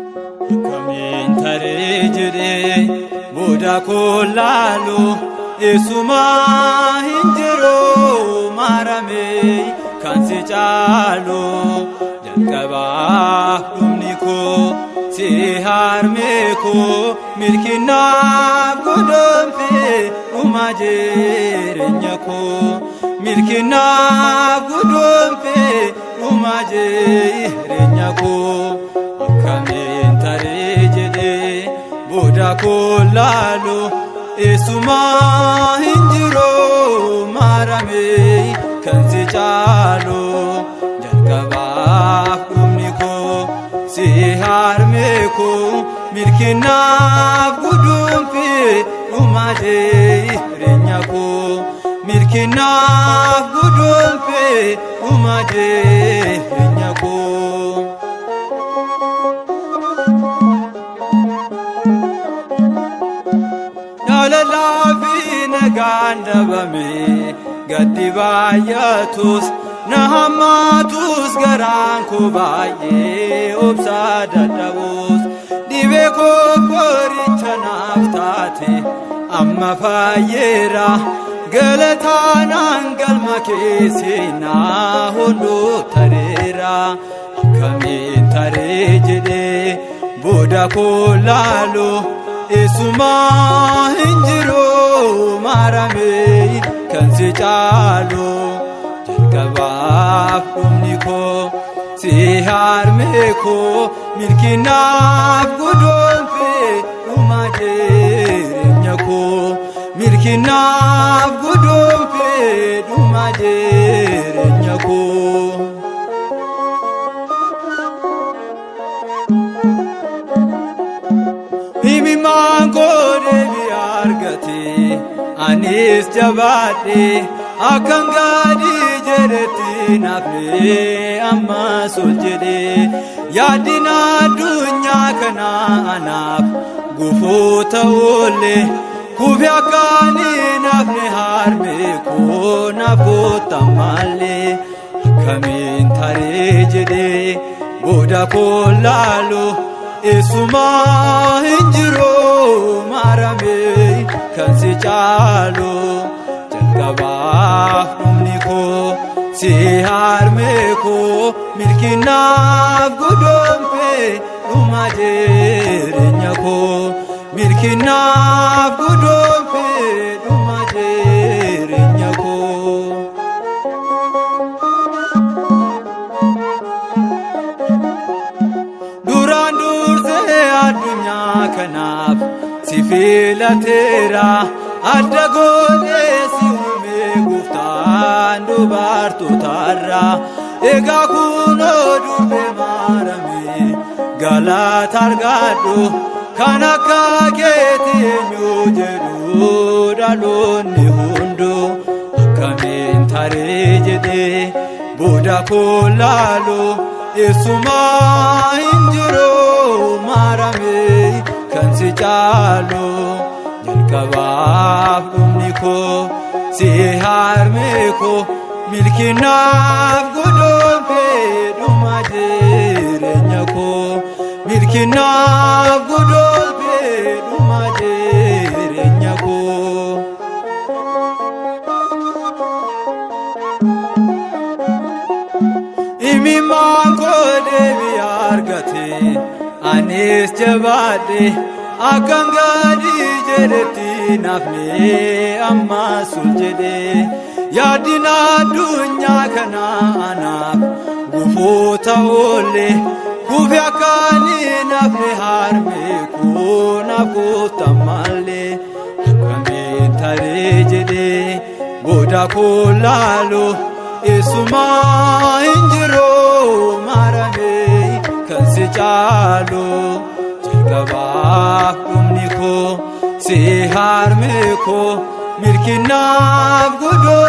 Akkamiin taree jedhee booda koo laalu eessumaa hin jiru maaramee kan si caalu jalqabaa dhumni koo si harmee koo milkinaaf godhomfee dhuma jireenya koo milkinaaf godhomfee dhuma jireenya koo. Akkamiin taree jedhee booda koo laalu eessumaa hin jiru maaramee kan si caalu jalqabaaf dhumni koo si harmee koo milkinaaf guduunfee dhuma jireenya koo milkinaaf guduunfee dhuma jireenya koo. Jaalalaa fi nagaan dhabame gaddi baay'atus na hammaatus garaan koo baay'ee obsaa dadhabus dhibee koo qoricha naaf taate amma fayyeera galataanaan galma keessinaa hunduu tareera. Akkamiin taree jedhee booda koo laalu eessumaa hin jiru maaramee kan si caalu jalqabaaf dhumni koo si harmee koo milkinaaf godhomfee dhuma jireenya koo milkinaaf godhomfee dhuma jireenya koo. Himimaan koo deebii argate anis jabaadhe akkan gaadii jedhetti naafne ammas ol jedhe yaadina addunyaa kana anaaf gufuu ta'ullee kufi akkaanii naafne harmee koo naaf gootammallee akkamiin taree jedhee booda koo laalu eessumaa hin jiru maaramee kan si caalu jalqabaaf dhumni koo si harmee koo milkinaaf godhomfee dhuma jireenya koo milkinaaf godhomfee dhuma jireenya koo. Duraan dursee addunyaa kanaaf si filateera adda godhee si uume gooftaan dubartootarra egaa kunoo durbee maaramee galata argadhu kan akka keetii eenyu jedhu dhaloonni hunduu akkamiin taree jedhee booda koo laalu eessumaa hin jiru maaramee kan si caalu jalqabaaf dhumni koo si harmee koo milkinaaf godhomfee dhuma jireenya koo milkinaaf godhomfee dhuma jireenya koo. Himimaan koo deebii argate anis jabaadhe akkan gaadii jedhetti naafne ammas ol jedhe yaadina addunyaa kana anaaf gufuu ta'ullee kufi akkaanii naafne harmee koo naaf gootammallee akkamiin taree jedhee booda koo laalu eessumaa hin jiru maaramee kan si caalu jalqabaaf dhumni koo si harmee koo Mirkinaaf godhoo.